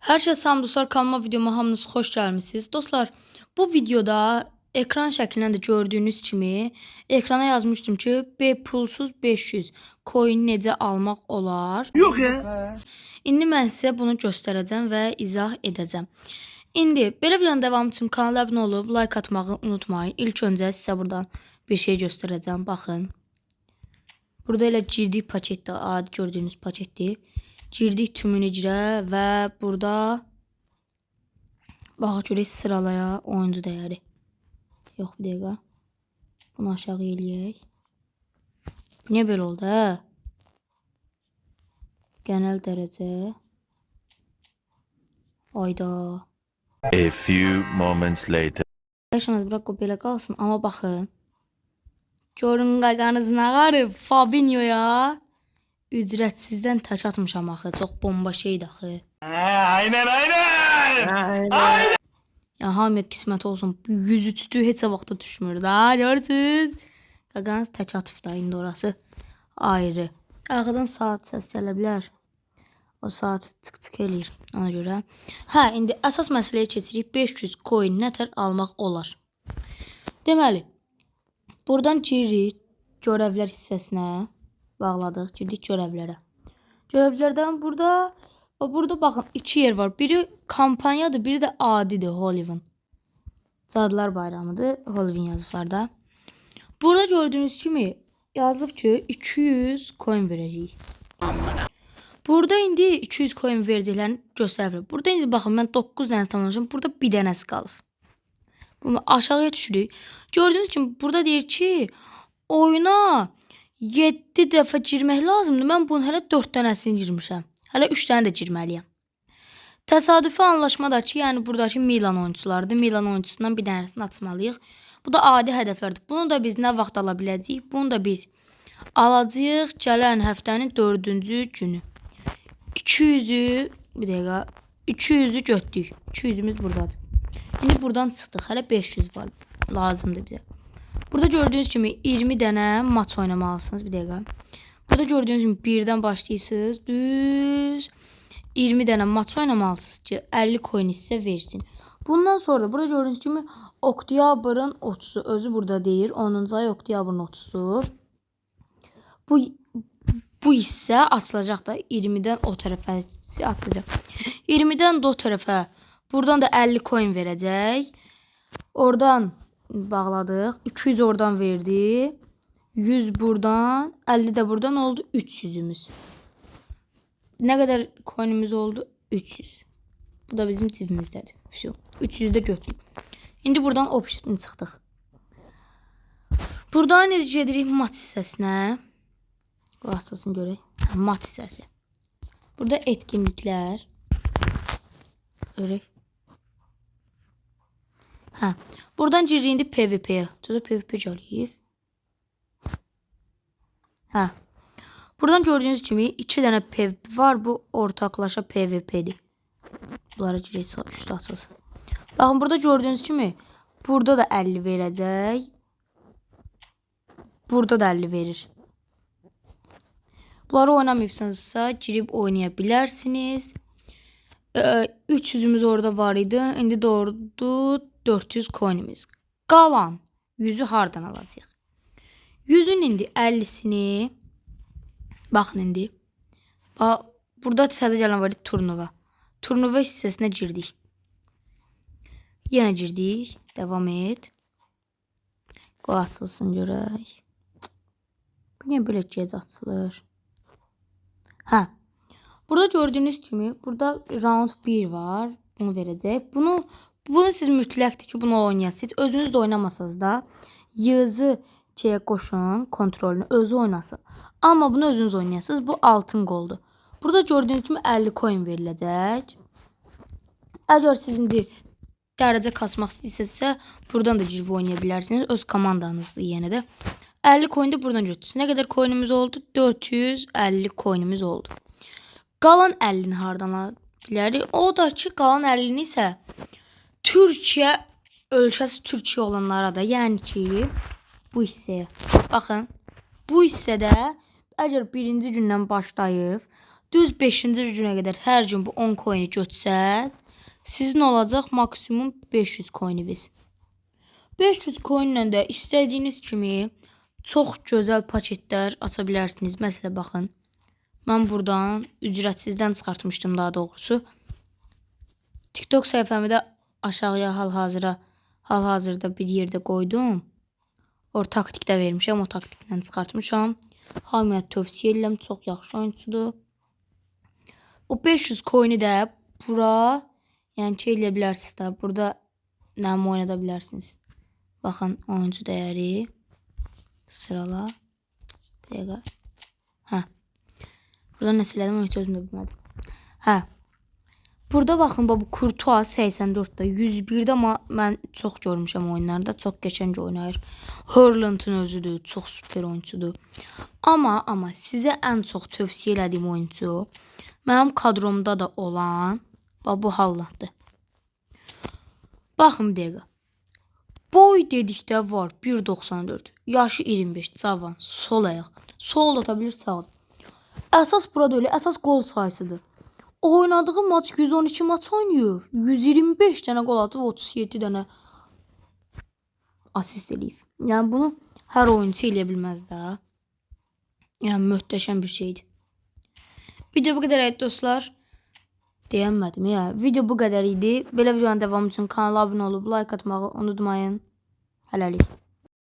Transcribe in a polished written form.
Hər şey salam dostlar, kanalıma, videoma hamınız xoş gəlmisiniz. Dostlar, bu videoda ekran şəklindən də gördüyünüz kimi ekrana yazmışdım ki, B pulsuz 500 coin necə almaq olar? Yok ya. İndi mən sizə bunu göstərəcəm və izah edəcəm. İndi belə videonun davamı üçün kanala abunə olub like atmağı unutmayın. İlk öncə sizə buradan bir şey göstərəcəm. Baxın. Burada elə girdik paketdir, adi gördüyünüz paketdir. Girdik tümünü girə və burada bax görək sıralaya oyuncu dəyəri. Yox, bir dəqiqə. Bunu aşağı eləyək. Niyə belə oldu, hə? Genel dərəcə. Ayda. A few moments later. Dəyişəməz, bırak o belə qalsın. Amma baxın. Görün qaqanız nə qarıb Fabinho'ya. Ücretsizdən tək atmışam axı. Çox bomba şeydir axı. Aynen aynen. Ya hamıya qismət olsun. 103-dür, heç vaxta düşmür da. Görürsüz? Qaqanız tək atıb da indi orası ayrı. Arxadan saat səs gələ bilər. O saat çık-çık eləyir ona görə. Hə, indi əsas məsələyə keçirik. 500 coin nətər almaq olar? Deməli, buradan giririk görevlər hissəsinə. Bağladıq, girdik görevlərə. Görevlərdən burada baxın iki yer var. Biri kampaniyadır, biri də adidir Halloween. Cadılar bayramıdır. Halloween yazıblar da. Burada gördüyünüz kimi yazılıb ki 200 coin verəcəyik. Burada indi 200 coin verdiklərini göstəriblər. Burada indi baxın mən 9 dənə tamamlamışam. Burada bir dənəsi qalıb. Bunu aşağıya düşürük. Gördüyünüz kimi burada deyir ki oyuna 7 dəfə girmək lazımdır. Mən bunun hələ 4 dənəsini girmişəm. Hələ 3 dənə də girməliyəm. Təsadüfi anlaşma da ki, yəni buradakı Milan oyunçularıdır. Milan oyunçusundan bir dənəsini açmalıyıq. Bu da adi hədəflərdir. Bunu da biz nə vaxt ala biləcəyik? Bunu da biz alacağıq gələn həftənin 4-cü günü. 200-ü bir dəqiqə 200-ü götürdük. 200-ümüz buradadır. İndi buradan çıxdıq. Hələ 500 var. Lazımdır bizə. Burada gördüyünüz kimi 20 dənə maç oynamalısınız. Bir dəqiqə. Burada gördüyünüz kimi birdən başlayırsınız. Düz 20 dənə maç oynamalısınız ki 50 coin sizə versin. Bundan sonra da burada gördüyünüz kimi oktyabrın 30-u özü burada deyir. 10-cu ay oktyabrın 30-u. Bu hissə açılacaq da 20-dən o tərəfə açılacaq. 20-dən də o tərəfə buradan da 50 coin verəcək. Oradan bağladıq. 200 oradan verdi. 100 buradan, 50 də buradan oldu 300'ümüz. Nə qədər coinimiz oldu? 300. Bu da bizim cibimizdədir. Vəsə. 300 də götürdük. İndi buradan option çıxdıq. Buradan necə gedirik maç hissəsinə? Qoy açılsın görək. Hə, maç hissəsi. Burada etkinliklər. Görək. Hə. Buradan giririk indi PvP-yə. Təzə PvP gəlib. Hə. Buradan gördüyünüz kimi 2 dənə PvP var. Bu ortaqlaşa PvP-dir. Bunlara girək üstü açılsın. Baxın burada gördüyünüz kimi burada da 50 verəcək. Burada da 50 verir. Bunları oynamayıbsınızsa girib oynaya bilərsiniz. 300'ümüz orada var idi. İndi doğrudur 400 coinimiz. Qalan 100'ü hardan alacağıq? 100'ün indi 50'sini baxın indi. Bax, burada təzə gələn var idi turnuva. Turnuva hissəsinə girdik. Yenə girdik. Davam et. Qoy açılsın görək. Bu niyə belə gec açılır? Hə. Burada gördüyünüz kimi burada round 1 var. Bunu verəcək. Bunu siz mütləqdir ki, bunu oynayasınız. Özünüz də oynamasanız da Yığızı şeyə qoşun, kontrolünü özü oynasın. Amma bunu özünüz oynayasınız. Bu altın qoldur. Burada gördüyünüz kimi 50 coin veriləcək. Əgər siz indi dərəcə kasmaq istəyirsinizsə, buradan da girib oynaya bilərsiniz. Öz komandanızdır yenə də. 50 coin də buradan götürsün. Nə qədər coinimiz oldu? 450 coinimiz oldu. Qalan 50-ni hardan ala bilərik? O da ki, qalan 50-ni isə Türkiyə ölkəsi Türkiyə olanlara da, yəni ki, bu hissəyə. Baxın, bu hissədə əgər birinci gündən başlayıb Düz 5-ci günə qədər hər gün bu 10 coini götürsəz, sizin olacaq maksimum 500 coininiz. 500 coinlə də istədiyiniz kimi çox gözəl paketlər aça bilərsiniz. Məsələ baxın. Mən buradan ücretsizdən çıxartmışdım daha doğrusu. TikTok səhifəmi də aşağıya hal-hazırda bir yerdə qoydum. O taktikdə vermişəm, o taktiklə çıxartmışam. Hamıya tövsiyə edirəm, çox yaxşı oyunçudur. O 500 coin'i də bura, yəni ki, eləyə bilərsiniz də. Burada nəm oynada bilərsiniz. Baxın, oyuncu dəyəri sırala. Bir dəqiqə. Hə. Burada nəsə elədim, heç özüm də bilmədim. Hə. Burada baxın, bu Courtois 84-də, 101-də amma mən çox görmüşəm oyunlarda, çox qəşəng oynayır. Haaland'ın özüdür, çox super oyunçudur. Amma sizə ən çox tövsiyə elədiyim oyunçu mənim kadromda da olan bax bu Haalanddır. Baxın bir dəqiqə. Boy dedikdə var 1.94. Yaşı 25, cavan, sol ayaq. Sol da ata bilir, sağ da. Əsas burada elə, əsas qol sayısıdır. Oynadığı maç 112 maç oynayıb. 125 dənə qol atıb, 37 dənə asist eləyib. Yəni bunu hər oyunçu eləyə bilməz də. Yəni möhtəşəm bir şeydir. Video bu qədər idi dostlar. Deyəmədim ya. Video bu qədər idi. Belə videonun davamı üçün kanala abunə olub like atmağı unutmayın. Hələlik.